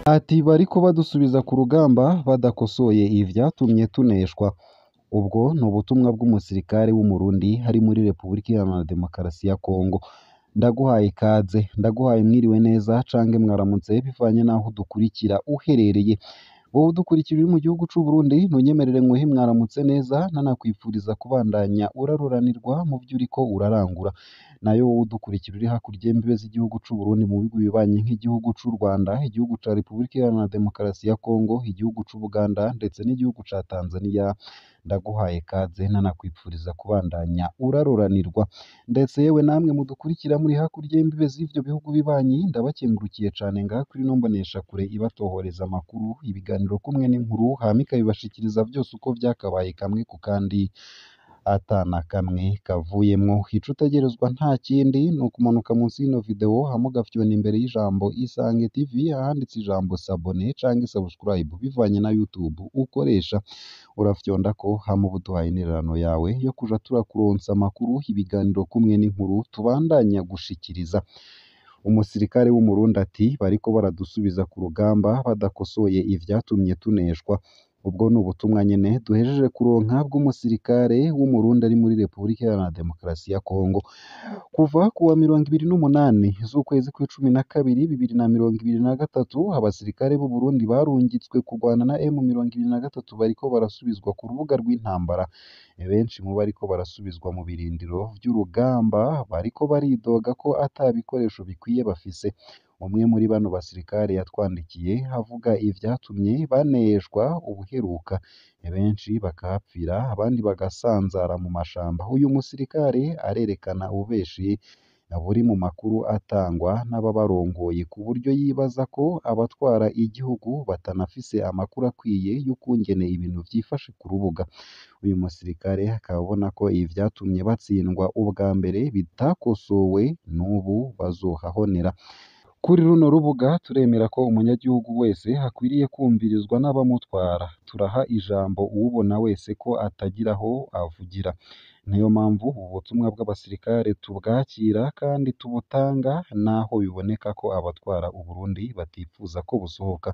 Ati bariko badusubiza ku rugamba badakosoye ivyatumye tuneshwa. Ubwo ni ubutumwa bw'umusirikare w'Umurundi ari muri Repubulika Iharanira Demokarasi ya Kongo. Ndaguhaye ikaze, ndaguhaye mwiriwe neza canke mwaramutse bivanye n'aho udukurikira uherereye. Wowe udukurikira uri mu gihugu c'u Burundi, ntunyemerere nkuhe mwaramutse neza, nanakwifuriza kubandanya uraruranirwa mu vyo uriko urarangura. Nayo wowe udukurikira uri hakurya y'imbibe z'igihugu c'u Burundi mu bihugu bibanyi nk'igihugu c'u Rwanda, igihugu ca Repubulika Iharanira Demokarasi ya Kongo, igihugu c'Ubuganda ndetse n'igihugu ca Tanzania, ndaguhaye ikaze nanakwifuriza kubandanya uraruranirwa. Ndetse yewe namwe mudukurikira muri hakurya y'imbibe z'ivyo bihugu bibanyi, ndabakengurukiye cane ngaha kuri ino mboneshakure ibatohoreza amakuru, ibiganiro kumwe n'inkuru, hama ikabibashikiriza vyose uko vyakabaye kamwe ku kandi ata na kamwe kavuyemwo. Ico utegerezwa nta kindi ni ukumanuka munsi y'ino video hama ugafyona imbere y'ijambo Isange TV ahanditse ijambo s'abonner canke subscribe bivanye na YouTube ukoresha. Urafyondako hama uba uduhaye intererano yawe yo kuja turakuronsa amakuru, ibiganiro kumwe n'inkuru tubandanya gushikiriza. Umusirikare w'Umurundi ati bariko baradusubiza ku rugamba badakosoye ivyatumye tuneshwa. Ubwo ni ubutumwa nyene duhejeje kuronka bw'umusirikare w'Umurundi ari muri Repubulika Iharanira Demokarasi ya Kongo. Kuva kuwa 28 z'ukwezi kw'icumi na kabiri 2023, abasirikare b'u Burundi barungitswe kurwana na M23 bariko barasubizwa ku rubuga rw'intambara. Benshi mu bariko barasubizwa mu birindiro vy'urugamba bariko baridoga ko ata bikoresho bikwiye bafise. Umwe muri bano basirikare yatwandikiye avuga ivyatumye baneshwa ubuheruka, benshi bakahapfira abandi bagasanzara mu mashamba. Uyu musirikare arerekana ububeshi buri mu makuru atangwa n'ababarongoye ku buryo yibaza ko abatwara igihugu batanafise amakuru akwiye y'ukungene ibintu vyifashe ku rubuga. Uyu musirikare akaba abona ko ivyatumye batsindwa ubwa mbere bitakosowe n'ubu bazohahonera. Kuri runo rubuga turemera ko umunyagihugu wese akwiriye kumvirizwa n'abamutwara. Turaha ijambo uwubona wese ko atagira aho avugira. Niyo mpamvu ubu butumwa bw'abasirikare tubwakira kandi tubutanga naho biboneka ko abatwara Uburundi batipfuza ko busohoka.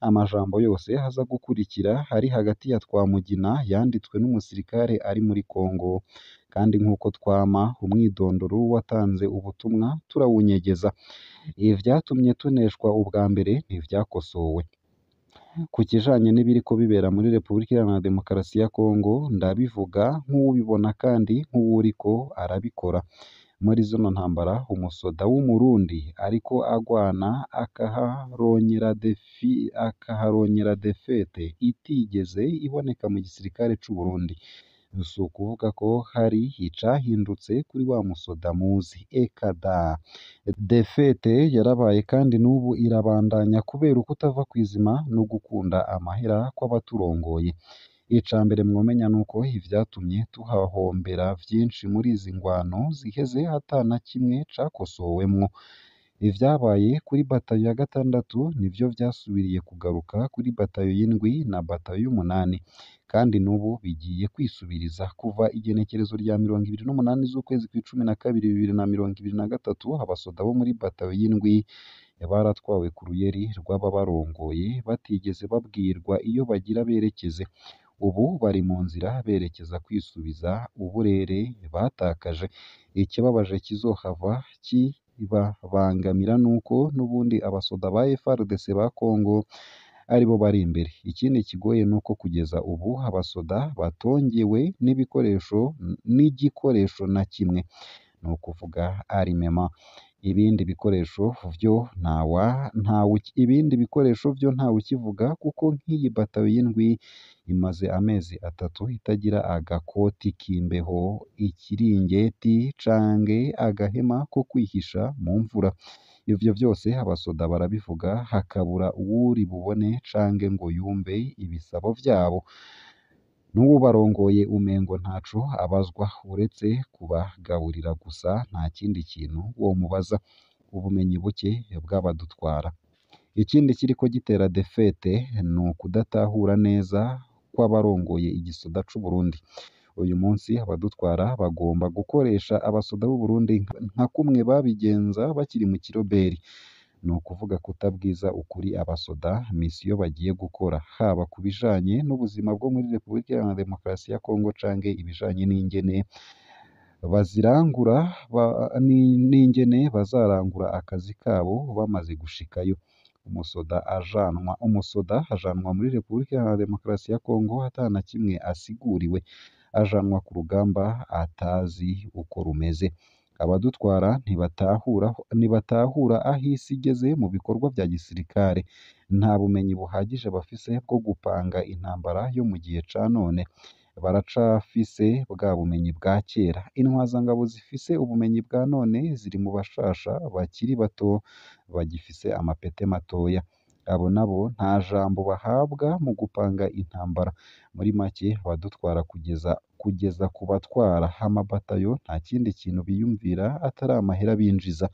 Amajambo yose aza gukurikira ari hagati ya Twamugina yanditswe n'umusirikare ari muri Kongo, kandi nk'uko twama umwidondoro w'uwatanze ubutumwa turawunyegeza. Ivyatumye tuneshwa ubwa mbere ntivyakosowe. Ku kijanye n'ibiriko bibera muri Repubulika Iharanira Demokarasi ya Kongo, ndabivuga nk'uwubibona kandi nk'uwuriko arabikora. Muri zino ntambara umusoda w'Umurundi ariko agwana akaharonyera defete itigeze iboneka mu gisirikare c'u Burundi. Si ukuvuga ko hari icahindutse kuri wa musoda muzi, eka da! Defete yarabaye kandi n'ubu irabandanya kubera ukutava kw'izima no gukunda amahera kw'abaturongoye. Ica mbere mwomenya nuko ivyatumye tuhahombera vyinshi muri izi ngwano ziheze ata na kimwe cakosowemwo. Ivyabaye kuri batayo ya gatandatu nivyo vyasubiriye kugaruka kuri batayo y'indwi na batayo y'umunani, kandi n'ubu bigiye kwisubiriza. Kuva igenekerezo rya 28 z'ukwezi kw'icumi na kabiri 2023, abasoda bo muri batayo y'indwi baratwawe ku ruyeri rw'ababarongoye batigeze babwirwa iyo bagira berekeze. Ubu bari mu nzira berekeza kwisubiza uburere batakaje. Ikibabaje kizohava kibabangamira nuko n'ubundi abasoda ba FARDC ba Kongo aribo bari imbere. Ikindi kigoye nuko kugeza ubu abasoda batongewe n'ibikoresho n'igikoresho na kimwe, ni ukuvuga armement. Ibindi bikoresho vyo ibindi bikoresho vyo ntawukivuga kuko nk'iyi batayo y'indwi imaze amezi 3 itagira agakoti k'imbeho, ikiringeti canke agahema ko kwihisha mu mvura. Ivyo vyose abasoda barabivuga hakabura uwuri bubone canke ngo yumve ibisabo vyabo. N'uwubarongoye umengo ntaco abazwa uretse kubagaburira gusa nta kindi kintu womubaza. Ubumenyi buke bw'abadutwara. Ikindi kiriko gitera defete ni ukudatahura neza kw'abarongoye igisoda c'u Burundi. Uyu munsi abadutwara bagomba gukoresha abasoda b'u Burundi nka kumwe babigenza bakiri mu kiroberi. Ni ukuvuga kutabwiza ukuri abasoda misiyo bagiye gukora, haba ku bijanye n'ubuzima bwo muri Repubulika Iharanira Demokarasi ya Kongo canke ibijanye n'ingene bazirangura n'ingene bazarangura akazi kabo bamaze gushikayo. Umusoda ajanwa muri Repubulika Iharanira Demokarasi ya Kongo ata na kimwe asiguriwe, ajanwa ku rugamba atazi uko rumeze. Abadutwara ntibatahura aho isi igeze mu bikorwa vya gisirikare, nta bumenyi buhagije bafise bwo gupanga intambara yo mu gihe ca none, baracafise bwa bumenyi bwa kera. Intwazangabo zifise ubumenyi bwa none ziri mu bashasha bakiri bato bagifise amapete matoya. Abo nabo nta jambo bahabwa mu gupanga intambara. Muri make abadutwara kugeza ku batwara amabatayo nta kindi kintu biyumvira atari amahera binjiza.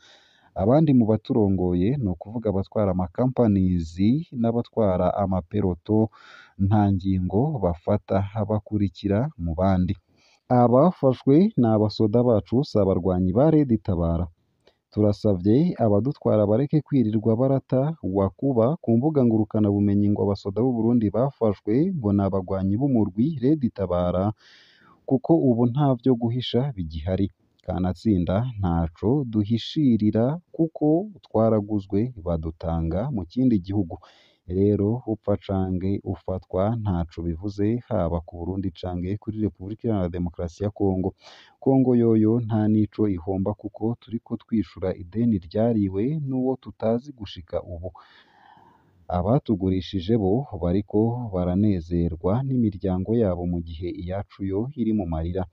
Abandi mu baturongoye, ni ukuvuga abatwara amakampanizi n'abatwara amapeloto, nta ngingo bafata, bakurikira mu bandi. Abafashwe ni abasoda bacu, si abarwanyi ba Red Tabara. Turasavye abadutwara bareke kwirirwa barata wakuba ku mbuga ngurukanabumenyi ngo abasoda b'u Burundi bafashwe ngo ni abagwanyi b'umurwi Red Tabara, kuko ubu nta vyo guhisha bigihari. Kanatsinda ntaco duhishirira kuko twaraguzwe badutanga mu kindi gihugu. Rero upfa canke ufatwa ntaco bivuze haba ku Burundi canke kuri Repubulika Iharanira Demokarasi ya Kongo. Kongo yoyo nta nico ihomba kuko turiko twishura ideni ryariwe n'uwo tutazi gushika ubu. Abatugurishije bo bariko baranezerwa n'imiryango yabo mu gihe iyacu yo iri mu marira.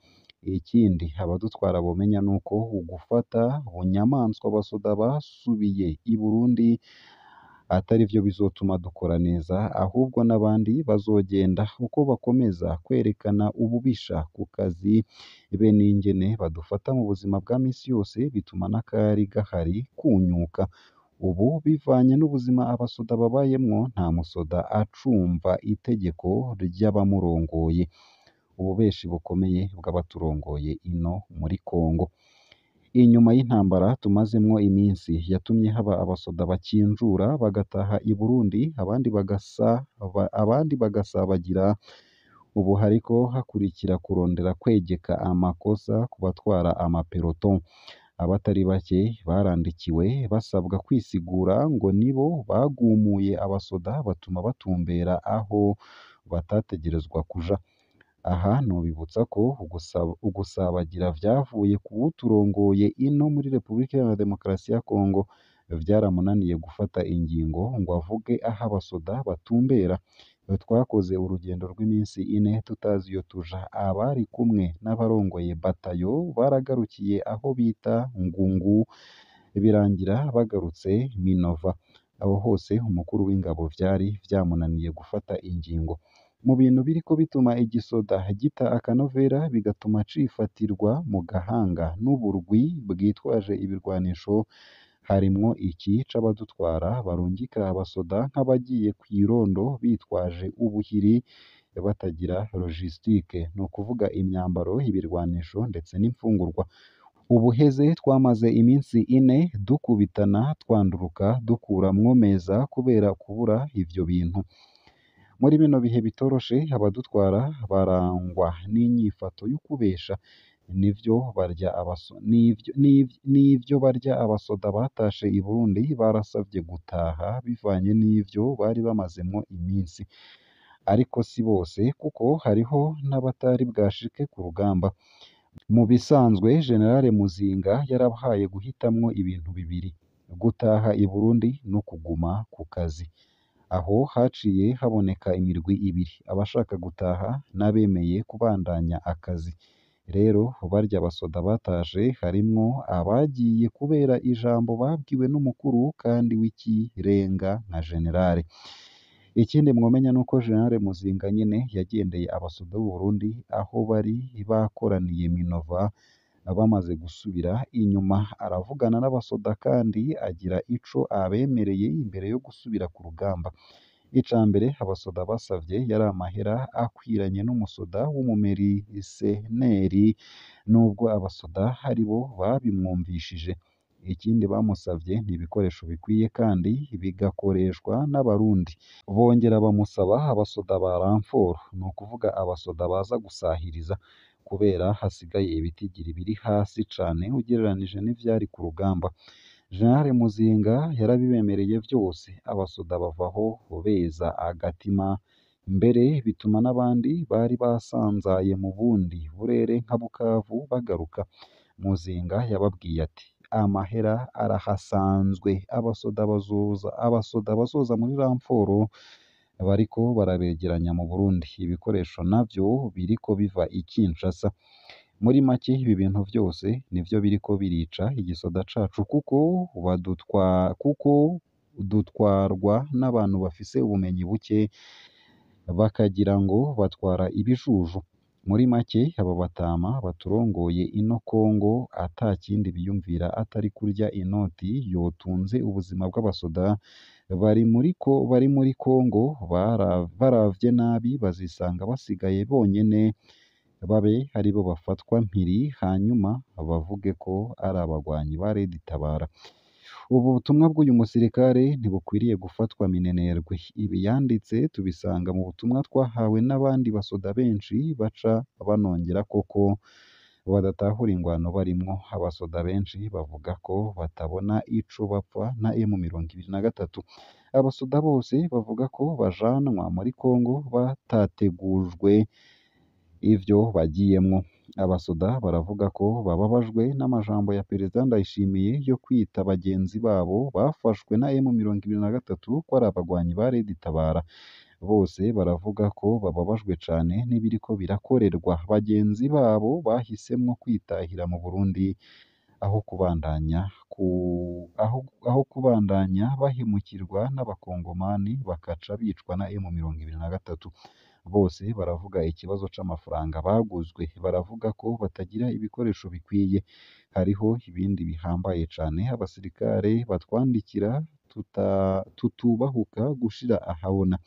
Ikindi abadutwara bomenya nuko ugufata bunyamaswa abasoda basubiye i Burundi atari vyo bizotuma dukora neza, ahubwo n'abandi bazogenda uko bakomeza kwerekana ububisha ku kazi be n'ingene badufata mu buzima bwa misi yose, bituma n'akari gahari kunyuka. Ubu bivanye n'ubuzima abasoda babayemwo, nta musoda acumva itegeko ry'abamurongoye. Ububeshi bukomeye bw'abaturongoye ino muri Kongo. Inyuma y'intambara tumazemwo iminsi yatumye haba abasoda bakinjura bagataha i Burundi, abandi bagasabagira. Ubu hariko hakurikira kurondera kwegeka amakosa ku batwara amapeloton. Abatari bake barandikiwe basabwa kwisigura ngo nibo bagumuye abasoda batuma batumbera aho batategerezwa kuja. Aha nobibutsa ko ugusabagira vyavuye kuwuturongoye ino muri Repubulika Iharanira Demokarasi ya Kongo. Vyaramunaniye gufata ingingo ngo avuge aho abasoda batumbera. Twakoze urugendo rw'iminsi ine tutazi iyo tuja. Abari kumwe n'abarongoye batayo baragarukiye aho bita Ngungu, birangira bagarutse Minova. Aho hose umukuru w'ingabo vyari vyamunaniye gufata ingingo. Mu bintu biriko bituma igisoda gita akanovera bigatuma cifatirwa mu gahanga n'uburwi bwitwaje ibirwanisho, harimwo iki c'abadutwara barungika abasoda nk'abagiye kw'irondo bitwaje ubuhiri batagira logistique, ni ukuvuga imyambaro, ibirwanisho ndetse n'imfungurwa. Ubuheze twamaze iminsi ine dukubitana twanduruka dukuramwo meza kubera kubura ivyo bintu. Muri bino bihe bitoroshe abadutwara barangwa n'inyifato y'ukubesha, nivyo barya abasoda batashe i Burundi barasavye gutaha bivanye n'ivyo bari bamazemwo iminsi. Ariko si bose kuko hariho n'abatari bwashike ku rugamba. Mu bisanzwe General Muzinga yarabahaye guhitamwo ibintu bibiri, gutaha i Burundi no kuguma ku kazi. Aho haciye haboneka imirwi ibiri, abashaka gutaha n'abemeye kubandanya akazi. Rero barya basoda batashe harimwo abagiye kubera ijambo babwiwe n'umukuru kandi w'ikirenga nka generale. Ikindi mwomenya nuko General Muzinga nyene yagendeye abasoda b'u Burundi aho bari bakoraniye Minova bamaze gusubira inyuma, aravugana n'abasoda kandi agira ico abemereye imbere yo gusubira ku rugamba. Ica mbere abasoda basavye yari amahera akwiranye n'umusoda w'umumeriseneri, nubwo abasoda aribo babimwumvishije. Ikindi bamusavye ni ibikoresho bikwiye kandi bigakoreshwa n'abarundi. Bongera bamusaba abasoda ba renfort, ni ukuvuga abasoda baza gusahiriza, kubera hasigaye ibitigiri biri hasi cane ugereranije n'ivyari ku rugamba. General Muzinga yarabibemereye vyose, abasoda bavaho beza agatima, mbere bituma n'abandi bari basanzaye mu bundi burere nka Bukavu bagaruka. Muzinga yababwiye ati amahera arahasanzwe, abasoda bazoza muri renfort bariko barabegeranya mu Burundi, ibikoresho navyo biriko biva i Kinshasa. Muri make ibi bintu vyose nivyo biriko birica igisoda cacu kuko dutwarwa n'abantu bafise ubumenyi buke bakagira ngo batwara ibijuju. Muri make aba batama baturongoye ino Kongo ata kindi biyumvira atari kurya inoti yotunze ubuzima bw'abasoda bari muri Kongo, baravye nabi bazisanga basigaye bonyene, babe aribo bafatwa mpiri hanyuma bavuge ko ari abagwanyi ba Red Tabara. Ubu butumwa bw'uyu musirikare ntibukwiriye gufatwa minenerwe. Ibi yanditse tubisanga mu butumwa twahawe n'abandi basoda benshi baca banongera koko badatahura ingwano barimwo. Abasoda benshi bavuga ko batabona ico bapfa na M23. Abasoda bose bavuga ko bajanwa muri Kongo batategujwe ivyo bagiyemwo. Abasoda baravuga ko bababajwe n'amajambo ya Perezida Ndayishimiye yo kwita bagenzi babo bafashwe na M23 ko ari abagwanyi ba Red Tabara. Bose baravuga ko bababajwe cane n'ibiriko birakorerwa bagenzi babo bahisemwo kwitahira mu Burundi aho kubandanya bahemukirwa n'abakongomani bakaca bicwa na M23. Bose baravuga ikibazo c'amafaranga baguzwe, baravuga ko batagira ibikoresho bikwiye. Hariho ibindi bihambaye cane abasirikare batwandikira tutubahuka gushira ahabona.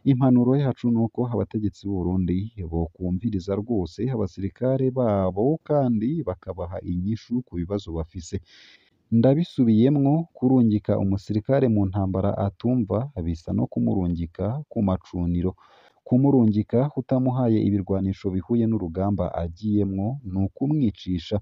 Impanuro yacu nuko abategetsi b'u Burundi bokumviriza rwose abasirikare babo kandi bakabaha inyishu ku bibazo bafise. Ndabisubiyemwo, kurungika umusirikare mu ntambara atumva bisa no kumurungika ku macuniro. Kumurungika utamuhaye ibirwanisho bihuye n'urugamba agiyemwo ni ukumwicisha.